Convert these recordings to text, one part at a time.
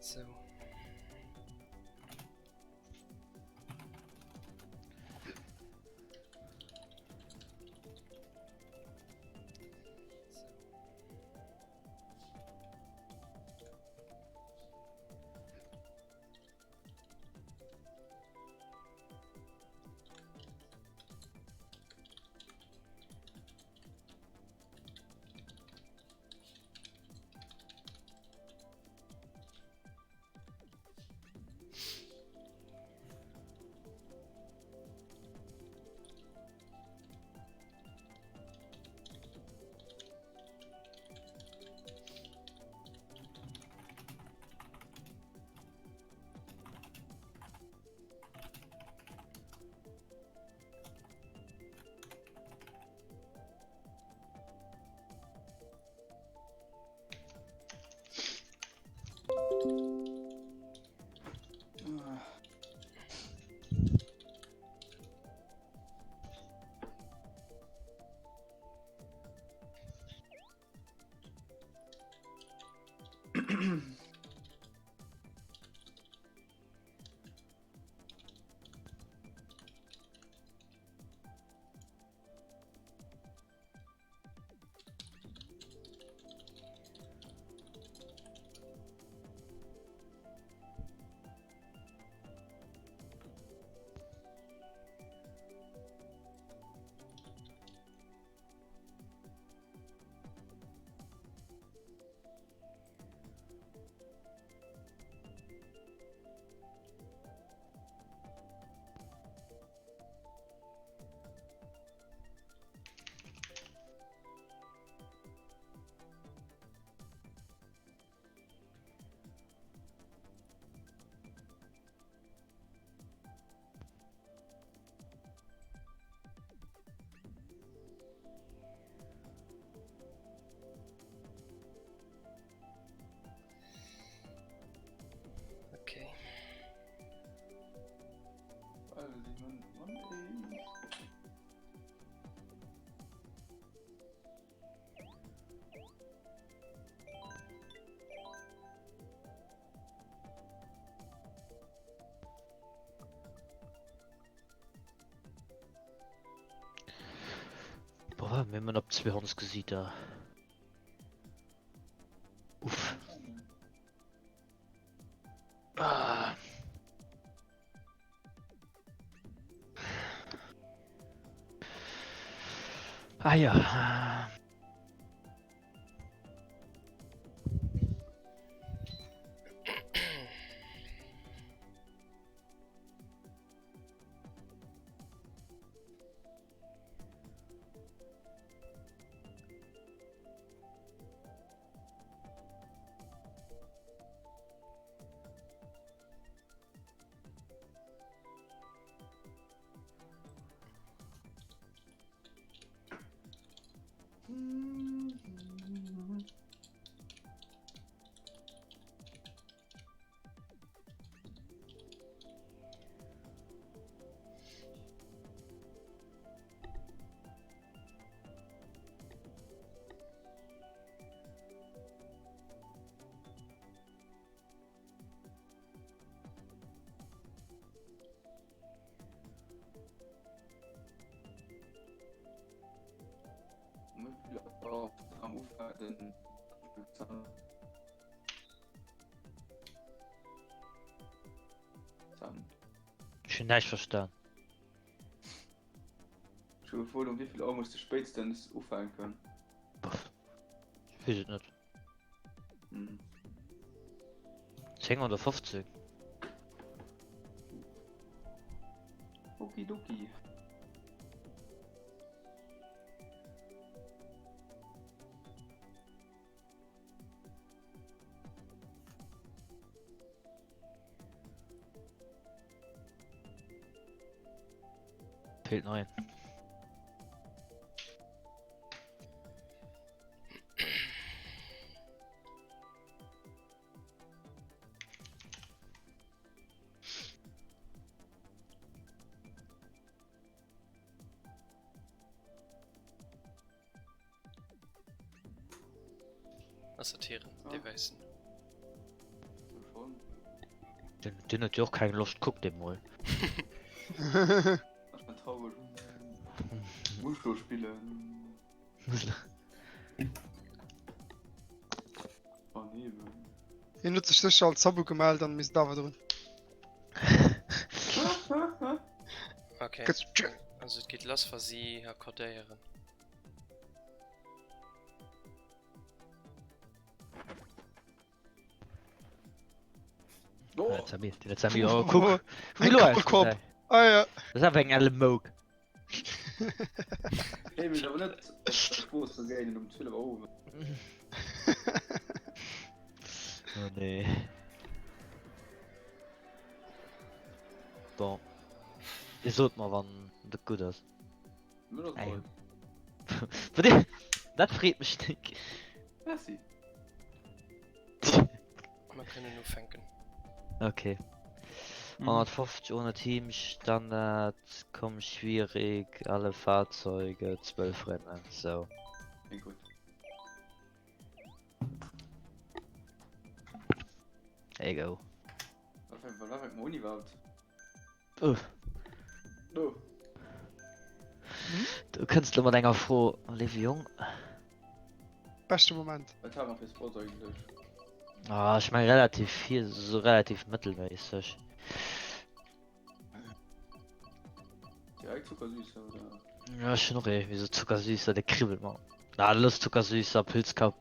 Sou. Okay. Boah, mir man op 200 Gesiiter. Uff. Ah. Ah ja. Am Ufank den Ech hunn näischt verstan. Ech hu gefrot, um wéi vill Auer muss de spéitstens ufänken? Pff, ech weess et net. Hm. 10 oder 15. Okidoki. Fehlt noch ein. Ass dat hiren, dee wäissen? Schon. Den, den huet jo och keng Loscht, kuck dee mol. Ech war traureg. Muss lo spillen. Oh nee. Hien huet sech sécher als Sub ugemellt an misst awer drun. Okay. Also et geet lass wa si accordéieren. Oh. Oh, kuck. Wéi lo aus Kopf. Ah, ja. Dat ass awer eng elle Mouk. Hey, mich aber net op der Strooss begéinen um 12 Auer owes. Oh nee. Bon. Dir sot mer wann dat gutt ass. Mir ass Ey. gutt. Dat freet mech nik. Merci. Mer kënnen ufänken. Okay. 150 ohne Team, Standard, komm schwierig, alle Fahrzeuge, 12 Rennen, so. Klingt gutt. There you go. Wat fänkt wat fänkt mer un iwwerhaapt? Uff. No. Du kënns lo mat enger Fro, léiwe Jong. Beschte Moment. Wat hate mer fir Spots eigentlech? Ah, ech meng relativ vill, so relativ mëttelméisseg. Direkt Zuckersüßer oder? Ja, ech hunn och ee wéi sou Zuckersüßer, dee kribbelt mer. Na, looss Zuckersüßer, Pilzkapp.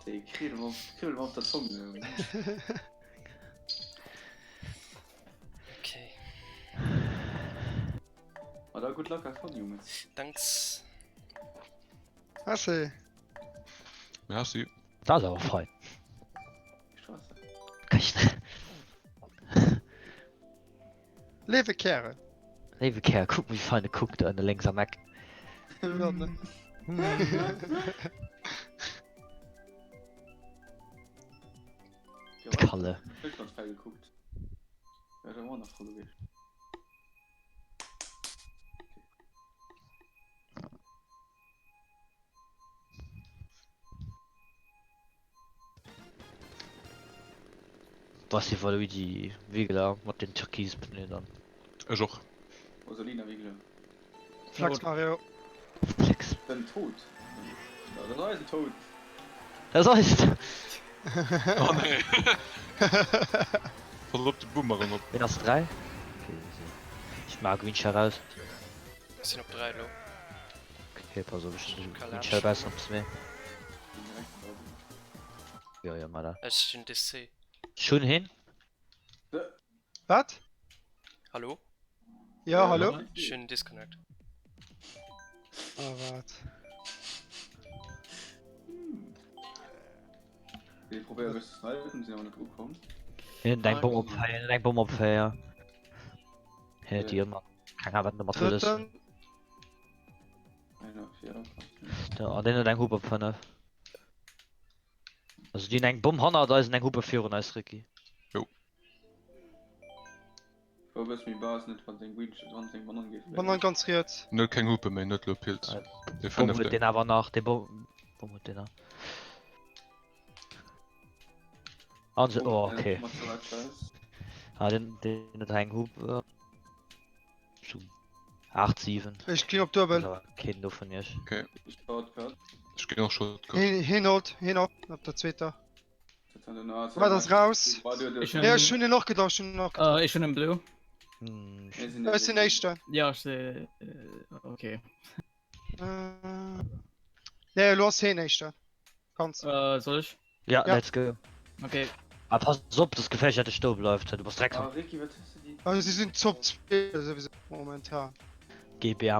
Déi kribbelt mer, kribbelt mer op der Zong. Okay. Ma da good luck have fun, Jungs. Thanks. Merci. Merci. Dat ass awer fein. Straße. Kann Léiwe Kärel. Léiwe Kärel, kuck wéi fein e kuckt do ënne lénks am Eck. Ja, ne? De Kalle. Net ganz fein gekuckt. Wär schon wondervoll gewiescht. Was die Waluigi Wiggler mat den Türkispneuen dann. Ech och. Rosalina Wiggler. Flex Mario. Flex. Den Tod. Ja, dat ass eisen Tod. Dat ass eist. Oh nee. Pass op de Boomerang op. Ween ass 3? Okay, ech mag Wincher raus. Ech sinn op 3 elo. Okay, pass op, ech hunn Shell bessen op 2. Jo, jo, ma da. Ech hunn DC. Ech hunn heen. Wat? Hallo? Ja, hallo? Ech hunn Disconnect. Ah, wat? Déi probéiere mech ze snipen, sinn awer net ukomm. Hien huet eng Bomm op 4, hien huet eng Bomm op 4. Hien huet déi ëmmer. Keng Ahnung, wat en domat wëll. Drëtten. An deen huet eng Hupe op 5. Also déi hunn eng Bomm hannert eis an eng Hupe virun eis, Ricky. Jo. Banan ganz riets. En huet keng Hupe méi, en huet elo Pilz. Dee Bomm huet fënneften. deen awer nach, dee Bomm huet deen nach. An se, oh okay. Ah, deen, deen huet eng Hupe. 8, 7. Ech ginn op duebel. Keen do vun iech. Okay. Ech ginn och Shortcut. Heen, heen holt, heen op, op der zweeter. Wat ass raus? Ech hunn Ja, ech hunn en och gedacht, ech hunn en och gedacht. Äh, ech hunn en Blue. Hm, Ech sinn éischter. Ja, ech se. Okay. Äh, nee, elo ass heen éischter. Kanns. Äh, soll ech? Ja, Ja. let's go. Okay. Ah, pass op, das gefährlich, dass du stoe bleifst. Du bass direkt Ah, Ricky, wat hues du déi? Also, sie sinn Top 2 souwisou momentan. GBA.